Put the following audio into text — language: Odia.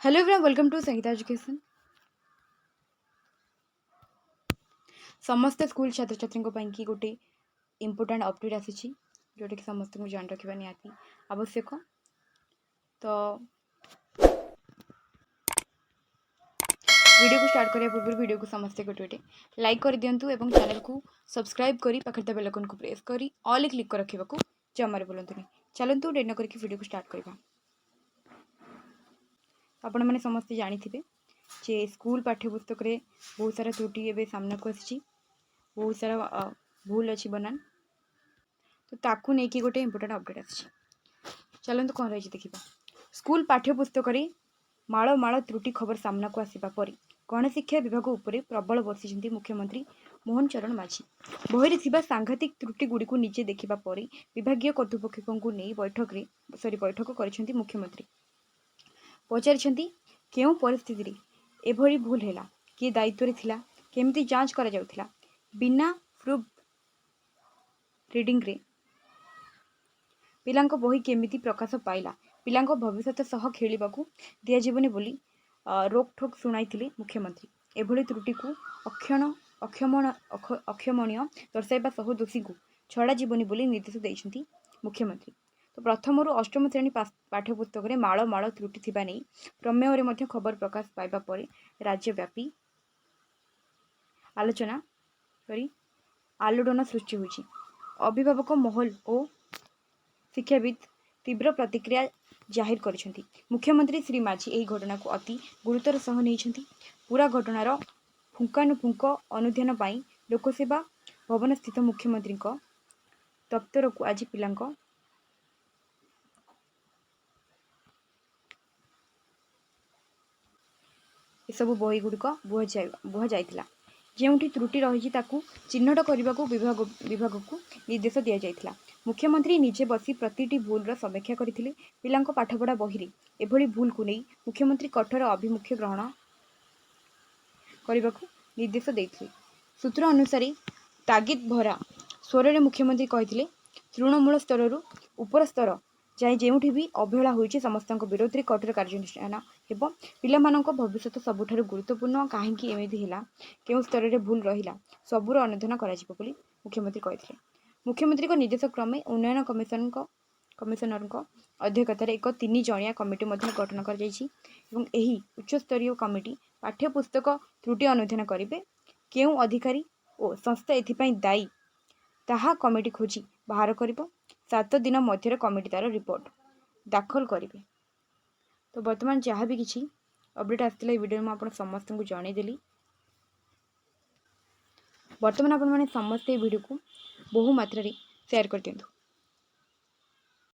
Hello everyone, welcome to Sangeeta Education. ସମସ୍ତ ସ୍କୁଲ ଛାତ୍ରଛାତ୍ରୀଙ୍କ ପାଇଁକି ଗୋଟେ ଇମ୍ପୋର୍ଟାଣ୍ଟ ଅପଡ଼େଟ୍ ଆସିଛି, ଯେଉଁଟାକି ସମସ୍ତଙ୍କୁ ଜାଣି ରଖିବା ନିହାତି ଆବଶ୍ୟକ। ତ ଭିଡ଼ିଓକୁ ଷ୍ଟାର୍ଟ କରିବା ପୂର୍ବରୁ ଭିଡ଼ିଓକୁ ସମସ୍ତେ ଗୋଟେ ଗୋଟେ ଲାଇକ୍ କରିଦିଅନ୍ତୁ ଏବଂ ଚ୍ୟାନେଲକୁ ସବସ୍କ୍ରାଇବ୍ କରି ପାଖରେ ଥିବା ବେଲ୍ ଆଇକନ୍କୁ ପ୍ରେସ୍ କରି ଅଲ୍ କ୍ଲିକ୍ କରି ରଖିବାକୁ ଜମାରେ ଭୁଲନ୍ତୁନି। ଚାଲନ୍ତୁ, ଡେରି ନ କରିକି ଭିଡ଼ିଓକୁ ଷ୍ଟାର୍ଟ କରିବା। ଆପଣମାନେ ସମସ୍ତେ ଜାଣିଥିବେ ଯେ ସ୍କୁଲ ପାଠ୍ୟପୁସ୍ତକରେ ବହୁତ ସାରା ତ୍ରୁଟି ଏବେ ସାମ୍ନାକୁ ଆସିଛି, ବହୁତ ସାରା ଭୁଲ ଅଛି ବନାନ। ତ ତାକୁ ନେଇକି ଗୋଟେ ଇମ୍ପୋର୍ଟାଣ୍ଟ ଅପଡ଼େଟ୍ ଆସିଛି। ଚାଲନ୍ତୁ, କ'ଣ ରହିଛି ଦେଖିବା। ସ୍କୁଲ ପାଠ୍ୟପୁସ୍ତକରେ ମାଳ ମାଳ ତ୍ରୁଟି ଖବର ସାମ୍ନାକୁ ଆସିବା ପରେ ଗଣଶିକ୍ଷା ବିଭାଗ ଉପରେ ପ୍ରବଳ ବର୍ଷିଛନ୍ତି ମୁଖ୍ୟମନ୍ତ୍ରୀ ମୋହନ ଚରଣ ମାଝୀ। ବହିରେ ଥିବା ସାଂଘାତିକ ତ୍ରୁଟି ଗୁଡ଼ିକୁ ନିଜେ ଦେଖିବା ପରେ ବିଭାଗୀୟ କର୍ତ୍ତୃପକ୍ଷଙ୍କୁ ନେଇ ବୈଠକରେ ସରି ବୈଠକ କରିଛନ୍ତି ମୁଖ୍ୟମନ୍ତ୍ରୀ। ପଚାରିଛନ୍ତି, କେଉଁ ପରିସ୍ଥିତିରେ ଏଭଳି ଭୁଲ ହେଲା? କିଏ ଦାୟିତ୍ୱରେ ଥିଲା? କେମିତି ଯାଞ୍ଚ କରାଯାଉଥିଲା? ବିନା ପ୍ରୁଫ୍ ରିଡ଼ିଂରେ ପିଲାଙ୍କ ବହି କେମିତି ପ୍ରକାଶ ପାଇଲା? ପିଲାଙ୍କ ଭବିଷ୍ୟତ ସହ ଖେଳିବାକୁ ଦିଆଯିବନି ବୋଲି ରୋକଠୋକ୍ ଶୁଣାଇଥିଲେ ମୁଖ୍ୟମନ୍ତ୍ରୀ। ଏଭଳି ତ୍ରୁଟିକୁ ଅକ୍ଷଣ ଅକ୍ଷମଣ ଅକ୍ଷମଣୀୟ ଦର୍ଶାଇବା ସହ ଦୋଷୀଙ୍କୁ ଛଡ଼ାଯିବନି ବୋଲି ନିର୍ଦ୍ଦେଶ ଦେଇଛନ୍ତି ମୁଖ୍ୟମନ୍ତ୍ରୀ। ତ ପ୍ରଥମରୁ ଅଷ୍ଟମ ଶ୍ରେଣୀ ପାଠ୍ୟପୁସ୍ତକରେ ମାଳ ମାଳ ତ୍ରୁଟି ଥିବା ନେଇ ପ୍ରମେୟରେ ମଧ୍ୟ ଖବର ପ୍ରକାଶ ପାଇବା ପରେ ରାଜ୍ୟବ୍ୟାପୀ ଆଲୋଚନା କରି ଆଲୋଡ଼ନ ସୃଷ୍ଟି ହୋଇଛି। ଅଭିଭାବକ ମହଲ ଓ ଶିକ୍ଷାବିତ୍ ତୀବ୍ର ପ୍ରତିକ୍ରିୟା ଜାହିର କରିଛନ୍ତି। ମୁଖ୍ୟମନ୍ତ୍ରୀ ଶ୍ରୀ ମାଝୀ ଏହି ଘଟଣାକୁ ଅତି ଗୁରୁତର ସହ ନେଇଛନ୍ତି। ପୁରା ଘଟଣାର ପୁଙ୍ଖାନୁପୁଙ୍ଖ ଅନୁଧ୍ୟାନ ପାଇଁ ଲୋକସେବା ଭବନସ୍ଥିତ ମୁଖ୍ୟମନ୍ତ୍ରୀଙ୍କ ଦପ୍ତରକୁ ଆଜି ପିଲାଙ୍କ ଏସବୁ ବହିଗୁଡ଼ିକ ବୁହାଯାଇଥିଲା। ଯେଉଁଠି ତ୍ରୁଟି ରହିଛି, ତାକୁ ଚିହ୍ନଟ କରିବାକୁ ବିଭାଗକୁ ନିର୍ଦ୍ଦେଶ ଦିଆଯାଇଥିଲା। ମୁଖ୍ୟମନ୍ତ୍ରୀ ନିଜେ ବସି ପ୍ରତିଟି ଭୁଲର ସମୀକ୍ଷା କରିଥିଲେ। ପିଲାଙ୍କ ପାଠପଢ଼ା ବହିରେ ଏଭଳି ଭୁଲକୁ ନେଇ ମୁଖ୍ୟମନ୍ତ୍ରୀ କଠୋର ଆଭିମୁଖ୍ୟ ଗ୍ରହଣ କରିବାକୁ ନିର୍ଦ୍ଦେଶ ଦେଇଥିଲେ। ସୂତ୍ର ଅନୁସାରେ, ତାଗିଦ ଭରା ସ୍ୱରରେ ମୁଖ୍ୟମନ୍ତ୍ରୀ କହିଥିଲେ, ତୃଣମୂଳ ସ୍ତରରୁ ଉପର ସ୍ତର ଯାଏଁ ଯେଉଁଠି ବି ଅବହେଳା ହୋଇଛି, ସମସ୍ତଙ୍କ ବିରୋଧରେ କଠୋର କାର୍ଯ୍ୟାନୁଷ୍ଠାନ ହେବ। ପିଲାମାନଙ୍କ ଭବିଷ୍ୟତ ସବୁଠାରୁ ଗୁରୁତ୍ୱପୂର୍ଣ୍ଣ। କାହିଁକି ଏମିତି ହେଲା, କେଉଁ ସ୍ତରରେ ଭୁଲ ରହିଲା, ସବୁର ଅନୁଧ୍ୟାନ କରାଯିବ ବୋଲି ମୁଖ୍ୟମନ୍ତ୍ରୀ କହିଥିଲେ। ମୁଖ୍ୟମନ୍ତ୍ରୀଙ୍କ ନିର୍ଦ୍ଦେଶ କ୍ରମେ ଉନ୍ନୟନ କମିଶନରଙ୍କ ଅଧ୍ୟକ୍ଷତାରେ ଏକ 3 ଜଣିଆ କମିଟି ମଧ୍ୟ ଗଠନ କରାଯାଇଛି ଏବଂ ଏହି ଉଚ୍ଚସ୍ତରୀୟ କମିଟି ପାଠ୍ୟପୁସ୍ତକ ତ୍ରୁଟି ଅନୁଧ୍ୟାନ କରିବେ। କେଉଁ ଅଧିକାରୀ ଓ ସଂସ୍ଥା ଏଥିପାଇଁ ଦାୟୀ, ତାହା କମିଟି ଖୋଜି ବାହାର କରିବ। 7 ଦିନ ମଧ୍ୟରେ କମିଟି ତା'ର ରିପୋର୍ଟ ଦାଖଲ କରିବେ। ତ ବର୍ତ୍ତମାନ ଯାହା ବି କିଛି ଅପଡ଼େଟ୍ ଆସିଥିଲା, ଏ ଭିଡ଼ିଓରେ ମୁଁ ଆପଣ ସମସ୍ତଙ୍କୁ ଜଣାଇଦେଲି। ବର୍ତ୍ତମାନ ଆପଣମାନେ ସମସ୍ତେ ଏ ଭିଡ଼ିଓକୁ ବହୁ ମାତ୍ରାରେ ସେୟାର କରିଦିଅନ୍ତୁ।